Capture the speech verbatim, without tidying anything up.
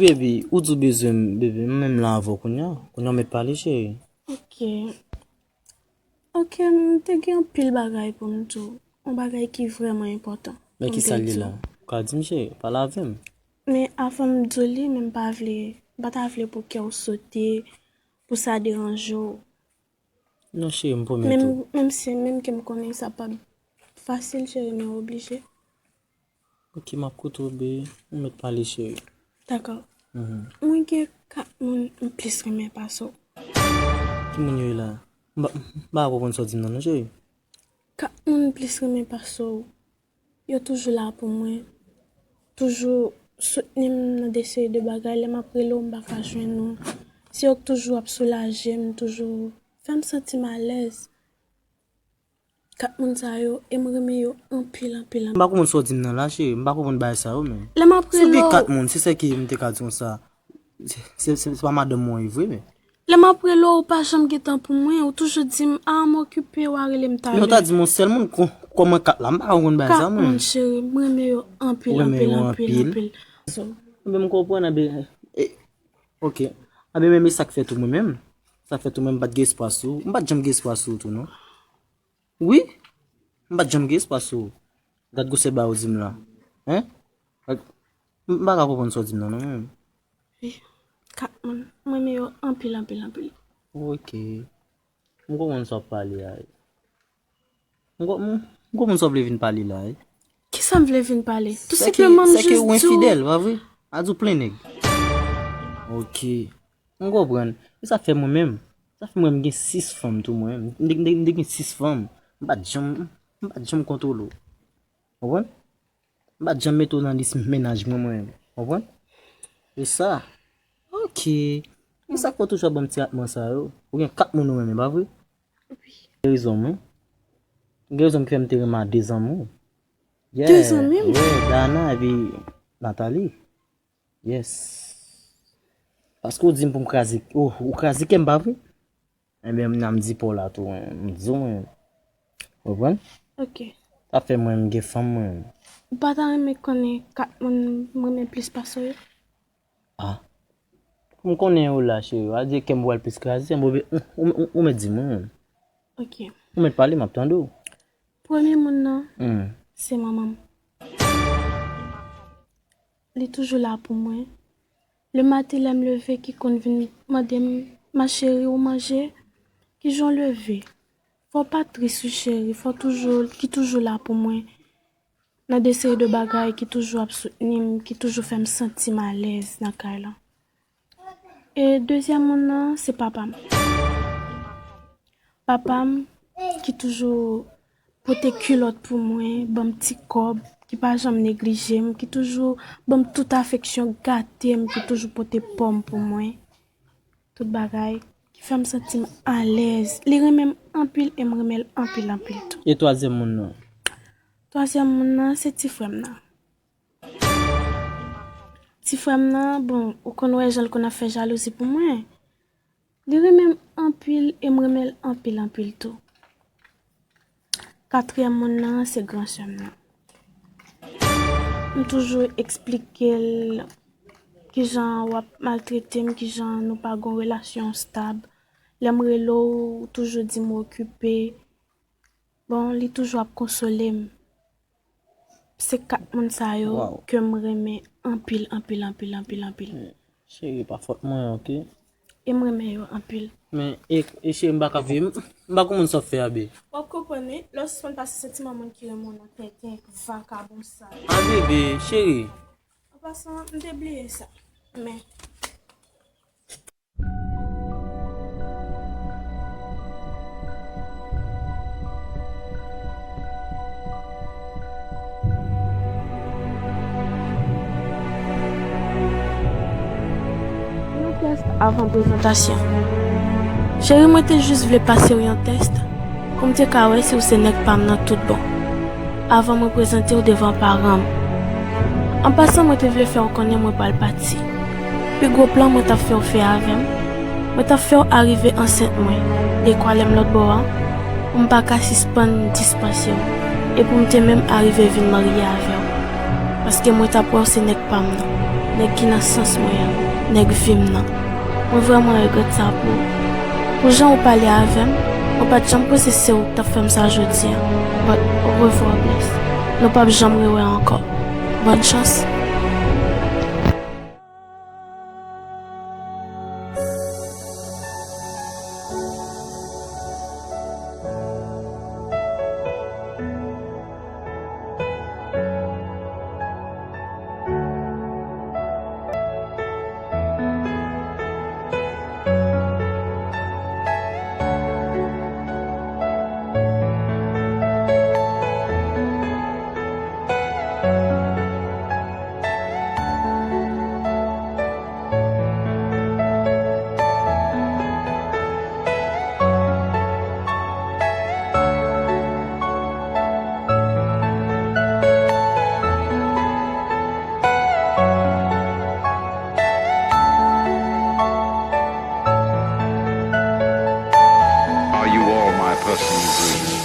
Baby, ou di w bezwen m, baby, m menm la avè w kounye a. Kounye a w mèt pale, cheri. Ok. Ok, m te gen anpil bagay pou m di w. Yon bagay ki vrèman enpòtan. Men ki sa l ye la? Ou ka di m, cheri, pale avè m. Men avan m di w li, men m pa vle, m pa ta vle pou kè w sote, pou sa deranje w. Non, cheri, m pwomèt ou. Menm, menm si, menm ke m konnen sa p ap fasil, cheri, men oblije. Ok, m ap koute w, be, ou mèt pale, cheri. Dakò. Mhm. Mwen gen kat moun m plis renmen pase w. Ki moun yo ye la? M pa, m pa konprann sa w di m nan, non, cheri. Kat moun m plis renmen pase w. Yo toujou la pou mwen. Toujou soutni m nan de seri de bagay. Lè m ap rele w, m pa ka jwenn ou. Se yo k toujou ap soulaje m, toujou fè m santi m alèz. Kat moun sa yo, e m renmen yo anpil, anpil, anpil. M pa konprann sa w di m nan la, cheri. M pa konprann bagay sa yo, men. Lè m ap rele w. Si w gen kat moun, se sa ki m te ka di w sa. Se, se, se, se pa madanm mwen, vre, men. Lè m ap rele w, ou pa janm gen tan pou mwen, ou toujou di m, "A, m okipe, w a rele m talè." Men ou ta di m yon sèl moun, kò-, kòman kat la? M pa konprann bagay sa, mwen. Kat moun, cheri, m renmen yo anpil, anpil, anpil, anpil. Anben, m konprann, anben, e, ok. Anben, men, men sa k fè tou mwen menm. Sa k fè tou mwen, m pa t gen espwa sou ou. M pa t janm gen espwa sou ou tou, non. Wi, m pa t janm gen espwa sou ou. Gad gwosè bagay ou di m la. Hein? Gad, m pa ka konprann sa w di m nan, non, menm. Wi, kat moun. M renmen yo anpil, anpil, anpil. Ok. M konprann sa w ap pale a. M kon-, m, m konprann sa w vle vin pale la, wi. Kisa m vle vin pale? Tou senpleman, m jis di w. Sa ke ou enfidèl, pa vre? A di w plen nèg. Ok. M konprann. E sa fè mwen menm. Sa fè mwen m gen sis fanm tou mwen. M te, m te, m te gen sis fanm. M pa t janm, m pa t janm kontwole w. Konprann? M pa t janm mete w nan lis mennaj mwen, mwen. Konprann? E sa. Ok. E sa k fè w toujou ap ban m ti ratman sa yo? Ou gen kat moun ou renmen, pa vre? Wi. Gen rezon m, wi. Gen rezon m ki fè m te renmen a de zanmi w. De zanmi m? Yeah, Dana epi Nathalie. Yes. Paske w di m pou m kraze, oh, ou kraze kè m, pa vre? Enben, m nan m di pa w la tou, m di w, mwen. Ou konprann? Ok. Sa fè mwen, m gen fanm, mwen. Ou pa ta renmen konnen kat moun m renmen plis pase w yo? Ah. M konnen yo la, cheri. A di kè m pral plis kraze, m obi-, ou, ou, ou, ou mèt di m, wi. Ok. Ou mèt pale, m ap tande w. Premye moun nan, hmm, se manman m. Li toujou la pou mwen. Le maten, lè m leve, ki konn vin mande m, "Ma chérie, ou manje? Kijan w leve?" Fò w pa tris, wi, cheri. Fò w toujou, ki toujou la pou mwen. Nan de seri de bagay ki toujou ap soutni m, ki toujou fè m santi m alèz nan kay lan. E dezyèm moun nan, se papa m. Papa m ki toujou pote kilòt pou mwen, ban m ti kòb, ki pa janm neglije m, ki toujou ban m tout afeksyon, gate m, ki toujou pote pòm pou mwen. Tout bagay ki fè m santi m alèz. Li renmen m anpil e m renmen l anpil, anpil tou. E twazyèm moun nan? Twazyèm moun nan, se ti frè m nan. Ti frè m nan, bon, ou konn wè jan l konn ap fè jalouzi pou mwen. Li renmen m anpil e m renmen l anpil, anpil tou. Katriyèm moun nan, se gran sè m nan. M toujou eksplike l kijan w ap maltrete m, kijan nou pa gon relasyon stab. Lè m rele w, ou toujou di m w okipe. Bon, li toujou ap konsole m. Se kat moun sa yo, wow, ke m renmen anpil, anpil, anpil, anpil, anpil. Cheri, pa fòt mwen, oke? E m renmen yo anpil. Men, e, e cheri, m pa ka konprann, m pa konprann sa w ap fè a, be. W ap konprann, wi. Lè w sispann pase santiman moun ki renmen w nan tenten, vakabon sa yo. A, bebe, cheri. An pasan, m te bliye sa. Men. Yon tès avan prezantasyon. Cheri, mwen te jis vle pase w yon tès pou m te ka wè si w se nèg pa m nan tout bon. Avan mwen prezante w devan paran m. An pasan, mwen te vle fè w konnen mwen pral pati. Pi gwo plan mwen t ap fè w fè avè m, mwen t ap fè w arive ansent mwen. Dekwa lè m lòtbò a, pou m pa ka sispann dispanse w, e pou m te menm arive vin marye avè w. Paske mwen t ap wè w se nèg pa m nan. nèg ki nan sans mwen an, nèg vi m nan. Mwen vrèman regrèt sa pou ou. Pou jan ou pale avè m, mwen pa t janm panse se ou k t ap fè m sa jodi a. But, orevwa, Bless. Nou p ap janm rewè ankò. Bòn chans. Are you all my personal dreams?